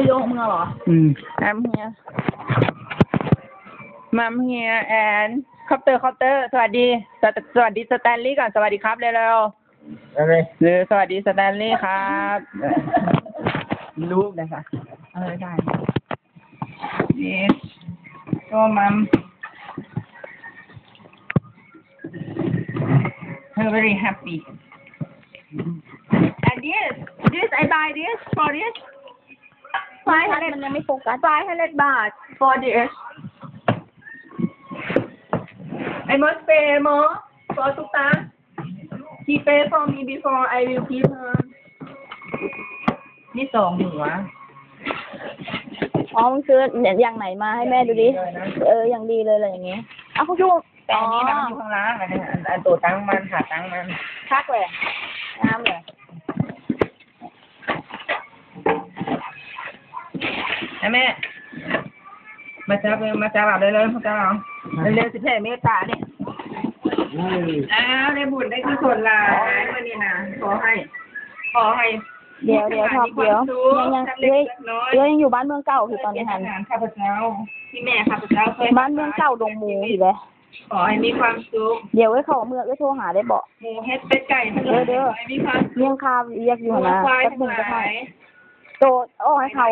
ວິດີໂອຂອງມຶງເອົາເຫລອ? ອືມ I'm here. Mom here and copter copter ສະຫວັດດີ ສະ ສະຫວັດດີສະແຕນລີກ່ອນ ສະຫວັດດີຄັບເລັວໆ. ເອີ ສະຫວັດດີສະແຕນລີຄັບ ລູກນະຄະ. ເອີ ໄດ້. Yes. So, Mom. Her very happy. And this, this I buy this for this. ໄຟ ມັນຍັງໄມ່ໂຟກັສ five hundred baht for this. I must pay more for ຕຸກຕາ. He pay for me before I will give her. ມີສອງຫົວ. ອໍ ມຶງຊື້ຢ່າງໃໝ່ມາໃຫ້ແມ່ດູດິ. ເອີ ຢ່າງດີເລີຍລະຢ່າງນີ້. ເອົາ ເຂົາຢູ່ ແຕ່ອັນນີ້ນະ ມັນຢູ່ຂ້າງລ່າງ ອັນ ອັນ ອັນໂຕຕັ້ງມັນ ຂາຕັ້ງມັນ. ຄັກເລີຍ ງາມເລີຍ. ແມ່ ມາຈັບເລີຍ ມາຈັບເອົາເລີຍ ມາຈັບເອົາເລັວໆ ຊິແຜ່ເມດຕານີ້. ອ້າວ ໄດ້ບຸນໄດ້ກຸສົນຫຼາຍມື້ນີ້ນະ. ຂໍໃຫ້ ຂໍໃຫ້ ດຽວ ດຽວ ທອບ ດຽວ ຍັງ ຍັງ ເອື້ອຍ ເອື້ອຍຍັງຢູ່ບ້ານເມືອງເກົ່າຢູ່ຕອນນີ້ຫັ້ນ. ຂ້າພະເຈົ້າ ທີ່ແມ່ຂ້າພະເຈົ້າເຄີຍ ບ້ານເມືອງເກົ່າດົງໝູຢູ່ເດ້. ຂໍໃຫ້ມີຄວາມສຸກ. ດຽວເອື້ອຍເຂົ້າເມືອ ເອື້ອຍໂທຫາໄດ້ບໍ່? ໝູເຫັດເປັດໄກ່ທັງຫຼາຍ ເດີ ເດີ ຂໍໃຫ້ມີຄວາມສຸກ. ຍັງຄາວຽກຢູ່ຫັ້ນນະ ແປັບໜຶ່ງຈະໃຫ້. ໂຕອອກໃຫ້ເຂົາ